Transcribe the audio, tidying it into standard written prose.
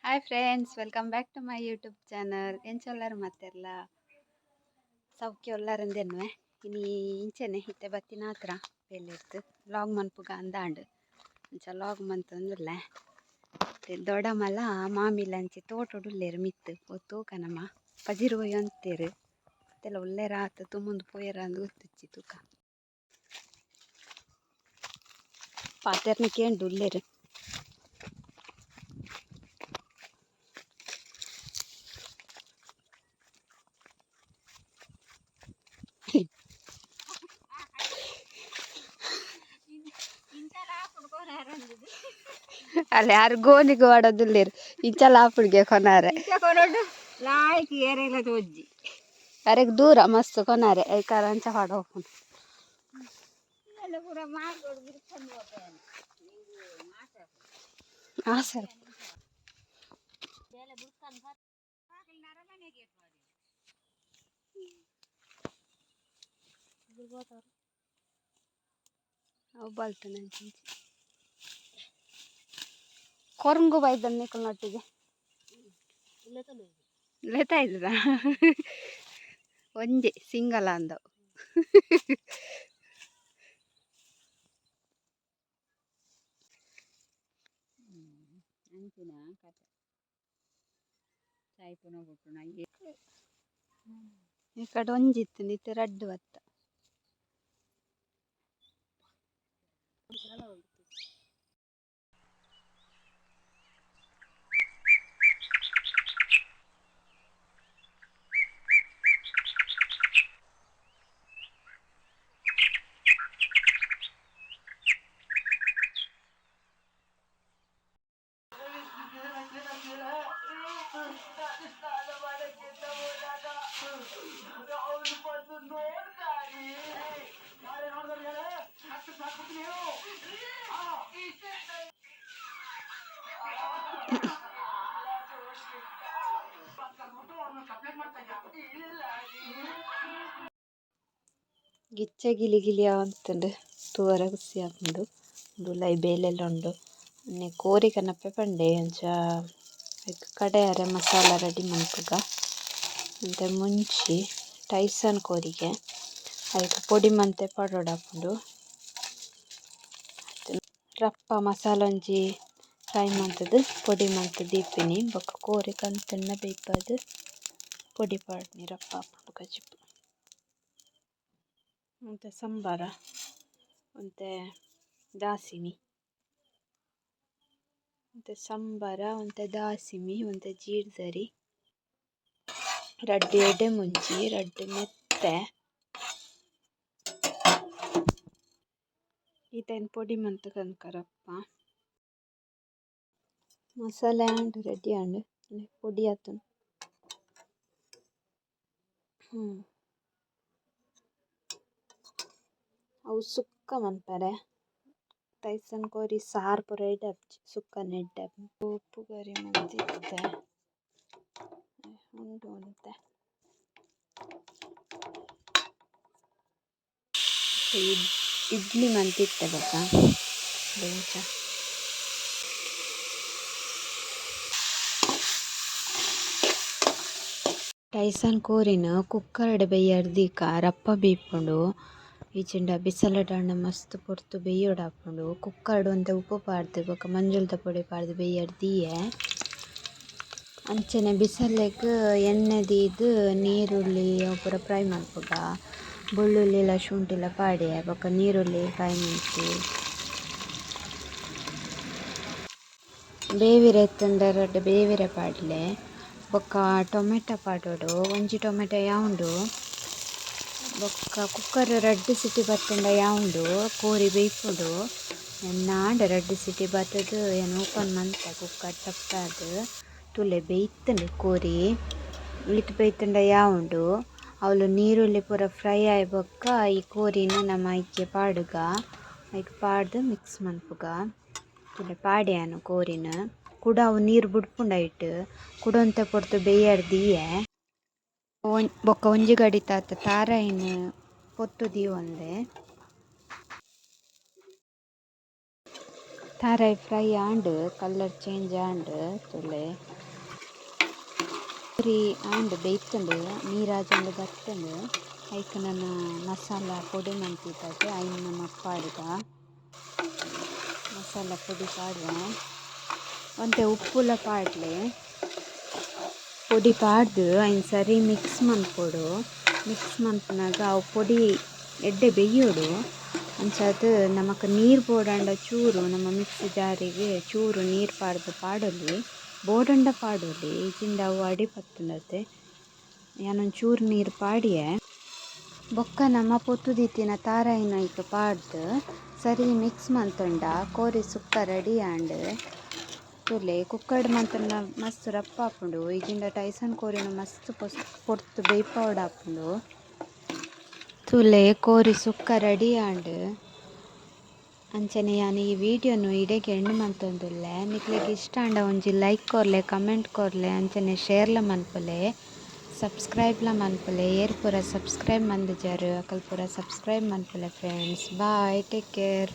Hi friends, welcome back to my YouTube channel. ಎಂಚೊಲ್ಲಾರು ಮಾತೆರ್ಲ ಸೌಖ್ಯ ಉಲ್ಲಾರಂದೆನ್ನುವೆ. ಇನಿ ಇಂಚನೆ ಇತ್ತೆ ಬತ್ತಿನ ಹತ್ರ ಬೇಲೆರ್ದ್ ಲಾಗ್ ಮನ್ಪುಗ ಅಂದಾಂಡ್. ಅಂಚ ಲಾಗ್ ಮಂತೊಂದುಲ್ಲೆ. ದೊಡಮಲ ಮಾಮಿಲಂಚಿ ತೋಟೊಡುಲ್ಲೆರ್ ಮಿತ್ತ್ ಪೋದು ತೂಕ ನಮ ಪಜಿರ್ ಒಯ್ಯೊಂತೆರ್ ಇತ್ತೆಲ ಉಲ್ಲೆರ ಆತ್ ತುಂಬೊಂದು ಪೋಯೆರ ಅಂದ್ ಗೊತ್ತುಜ್ಜಿ ತೂಕ. ಪಾತೆರ್ನ ಕೇಂದ್ ಉಲ್ಲೆರ್. ಅಲ್ಲ ಯಾರು ಗೋನಿಗ್ ವಾಡೊಂದುಲ್ಲೆರ್ ಇಂಚಲ ಆಪುಂಡುಗೆ ಕೊನಾರೆ. ಲಾಯ್ಕ್ ಏರೆಗ್ಲ ತೋಜ್ಜಿ. ಅರೆಗ್ ದೂರ ಮಸ್ತ್ ಕೊನಾರೆ ಐಕಾರ ಅಂಚ ಪಾಡೊಪುಂಡು. ಪೂರ ಮಾರ್ಗೋಡು ಬಿರ್ಕೊಂದು ಪೋಪೆನೆ. ಆ ಸರ್. ಅವು ಬಲ್ತುಂಡು ಅಂಚಿ ಇಂಚಿ. ಕೊರಂಗು ಬೈದನ್ ನಿಕಲ್ನೊಟ್ಟಿಗೆ ಲೆತ ಇದ್ದದ ಒಂಜಿ ಸಿಂಗಲ್ ಅಂದವು. ಅಂಚಿನ ಕತೆ ಸಾಯ್ಪುನ ಬುಡ್ಪುನ. ಈ ಕಡೆ ಒಂಜಿ ಇತ್ತುಂಡು ಇತ್ತೆ ರಡ್ಡ್ ಬತ್ತ. ಗಿಚ್ಚ ಗಿಲಿ ಗಿಲಿ ಆವೊಂತುಂಡು ತೂವರೆ ಖುಷಿ ಆಪುಂಡು. ಉಂದು ಉಲಾಯಿ ಬೇಲೆಲ ಉಂಡು. ಇನಿ ಕೋರಿ ಕನಪೆ ಪಂಡೆ ಅಂಚ ಐಕ್ ಕಡೆಯರೆ ಮಸಾಲ ರೆಡಿ ಮನ್ಪುಗ. ಒಂತೆ ಮುಂಚಿ ಟೈಸನ್ ಕೋರಿಗೆ ಐಕ್ ಪೊಡಿ ಮಂತೆ ಪಾಡೊಡಾಪುಂಡು. ರಪ್ಪ ಮಸಾಲ ಒಂಜಿ ಫ್ರೈ ಮಂತುದು ಪೊಡಿ ಮಂತ್ ದೀಪಿನಿ ಬೊಕ ಕೋರಿ ಕಂತುಂಡ ಬೇಯ್ಪಾದ್ ಪೊಡಿ ಪಾಡುನಿ ರಪ್ಪ ಆಪುಂಡು ಕಜಿಪು. ಒಂತೆ ಸಂಬರ ಒಂತೆ ದಾಸಿಮಿ ಒಂತೆ ಸಂಬರ ಒಂತೆ ದಾಸಿಮಿ ಒಂತೆ ಜೀರ್ದರಿ ರಡ್ಡ್ ಎಡೆ ಮುಂಚಿ ರಡ್ಡ್ ಮೆತ್ತೆ ಈತೆನ್ ಪೊಡಿ ಮಂತ್ ಕನಕ ರಪ್ಪ. ಮಸಾಲೆ ಆಂಡ್ ರೆಡಿ ಆಂಡ್ ಪೊಡಿ ಆತುಂಡು. ಅವು ಸುಕ್ಕ ಮನ್ಪರೆ ಟೈಸನ್ ಕೋರಿ ಸಾರ್ ಪೂರ ಎಡ್ಡೆ ಆಪುಜಿ ಸುಕ್ಕನೆ ಎಡ್ಡೆ ಆಪುಂಡು. ಉಪ್ಪು ಗರಿ ಮಂತಿತ್ತೆ ಉಂಡು ಒಂತೆ. ಇಡ್ಲಿ ಮಂತಿತ್ತೆ ಬೊಕ ಇಂಚ. ಟೈಸನ್ ಕೋರಿನ್ ಕುಕ್ಕರ್ ಡ್ ಬೇಯ್ಯರೆ ದೀಕ ರಪ್ಪ ಬೇಯ್ಪುಂಡು ಇಜ್ಜಿಂಡ ಬಿಸಲೆಡ್ ಆಂಡ ಮಸ್ತ್ ಪೊರ್ತು ಬೇಯ್ಯೋಡಾಪುಂಡು. ಕುಕ್ಕರ್ ಡ್ ಒಂತೆ ಉಪ್ಪು ಪಾಡ್ದ್ ಬೊಕ ಮಂಜೊಲ್ದ ಪೊಡಿ ಪಾಡ್ದ್ ಬೇಯ್ಯರೆ ದೀಯೆ. ಅಂಚನೆ ಬಿಸಲೆಗ್ ಎಣ್ಣೆ ದೀದ್ ನೀರುಳ್ಳಿ ಅವು ಪೂರ ಫ್ರೈ ಮನ್ಪುಗ. ಬೊಳ್ಳುಳ್ಳಿ ಶುಂಠಿಲ ಪಾಡ್ಯೆ ಬೊಕ ನೀರುಳ್ಳಿ ಕಾಯಿಮುಂಚಿ. ಬೇವಿರೆ ಇತ್ತುಂಡ ರಡ್ಡ್ ಬೇವಿರೆ ಪಾಡ್ಲೆ ಬೊಕ ಟೊಮೆಟೊ ಪಾಡೊಡು ಒಂಜಿ ಟೊಮೆಟೊ ಯಾವುಂಡು. ಬೊಕ ಕುಕ್ಕರ್ ರಡ್ಡ್ ಸೀಟಿ ಬತ್ತುಂಡ ಯಾವುಂಡು ಕೋರಿ ಬೇಯ್ಪುಂಡು. ಎನ್ನ ಆಂಡ್ ರಡ್ಡ್ ಸೀಟಿ ಬತ್ತುದು ಯಾನ್ ಓಪನ್ ಮಂತೆ ಕುಕ್ಕರ್ ಜಪ್ಟಾದ್ ತೂಲೆ ಬೇಯ್ತುಂಡು ಕೋರಿ ಈತ್ ಬೇಯ್ತುಂಡ ಯಾವುಂಡು. ಅವ್ಲು ನೀರುಳ್ಳಿ ಪೂರ ಫ್ರೈ ಆಯಿ ಬೊಕ್ಕ ಈ ಕೋರಿನ್ ನಮ ಐಕೆ ಪಾಡುಗ ಐಕ್ ಪಾಡ್ದ್ ಮಿಕ್ಸ್ ಮನ್ಪುಗ. ತೂಲೆ ಪಾಡ್ಯೆ ಯಾನ್ ಕೋರಿನ್ ಕುಡ ಅವು ನೀರ್ ಬುಡ್ಪುಂಡು ಐಟ್ ಕುಡ ಒಂತೆ ಪೊರ್ತು ಬೇಯ್ಯರೆ ದೀಯೆ. ಬೊಕ ಒಂಜಿ ಗಡಿತಾತ್ ತಾರಾಯಿನ್ ಪೊತ್ತು ದೀವೊಂದೆ. ತಾರಾಯಿ ಫ್ರೈ ಆಂಡ್, ಕಲರ್ ಚೇಂಜ್ ಆಂಡ್ ತೂಲೆ. ಕೋರಿ ಆಂಡ್, ಬೇಯ್ತುಂಡು, ನೀರ್ ಆಜೊಂದು ಬತ್ತುಂಡು. ಐಕ್ ನನ ಮಸಾಲ ಪೊಡಿ ಮಂತಿತ್ತತೆ, ಐನ್ ನಮ ಪಾಡುಗ. ಮಸಾಲ ಪೊಡಿ ಪಾಡುವ. ಒಂತೆ ಉಪ್ಪುಲ ಪಾಡ್ಲೆ. ಪೊಡಿ ಪಾಡ್ದ್ ಐನ್ ಸರಿ ಮಿಕ್ಸ್ ಮನ್ಪೊಡು. ಮಿಕ್ಸ್ ಮನ್ಪುನಗ ಅವು ಪೊಡಿ ಎಡ್ಡೆ ಬೇಯ್ಯೋಡು. ಅಂಚಾದ್ ನಮಕ್ ನೀರ್ ಬೋಡಾಂಡ ಚೂರು ನಮ್ಮ ಮಿಕ್ಸಿ ಜಾರಿಗೆ ಚೂರು ನೀರ್ ಪಾಡ್ದ್ ಪಾಡೊಲಿ. ಬೋಡಾಂಡ ಪಾಡೊಲಿ, ಇಜ್ಜಿಂಡ ಅವು ಅಡಿ ಪತ್ತುಂಡತೆ. ಯಾನ್ ಒಂಚೂರು ನೀರ್ ಪಾಡಿಯೆ. ಬೊಕ್ಕ ನಮ ಪೊತ್ತುದಿತ್ತಿನ ತಾರಾಯಿನ್ ಐಕ್ ಪಾಡ್ದ್ ಸರಿ ಮಿಕ್ಸ್ ಮಂತುಂಡ ಕೋರಿ ಸುಕ್ಕ ರೆಡಿ ಆಂಡ್. ತೂಲೆ, ಕುಕ್ಕರ್ಡ್ ಮಂತುಂಡ ಮಸ್ತ್ ರಪ್ಪ ಆಪುಂಡು, ಇಜ್ಜಿಂಡ ಟೈಸನ್ ಕೋರಿನ್ ಮಸ್ತ್ ಪೊರ್ತು ಬೇಯ್ಪಾವೊಡಾಪುಂಡು. ತೂಲೆ, ಕೋರಿ ಸುಕ್ಕ ರೆಡಿ ಆಂಡ್. ಅಂಚನೆ ಯಾನ್ ಈ ವಿಡಿಯೋನು ಇಡೆಗ್ ಎಂಡ್ ಮಂತೊಂದುಲ್ಲೆ. ನಿಕ್ಲೆಗ್ ಇಷ್ಟ ಆಂಡ ಒಂಜಿ ಲೈಕ್ ಕೊರ್ಲೆ, ಕಮೆಂಟ್ ಕೊರ್ಲೆ, ಅಂಚನೆ ಶೇರ್ಲ ಮನ್ಪುಲೆ, ಸಬ್ಸ್ಕ್ರೈಬ್ಲ ಮನ್ಪುಲೆ. ಏರ್ ಪೂರ ಸಬ್ಸ್ಕ್ರೈಬ್ ಮಂದಿಜರ್ ಅಕಲ್ ಪೂರ ಸಬ್ಸ್ಕ್ರೈಬ್ ಮನ್ಪುಲೆ. Friends, bye, take care.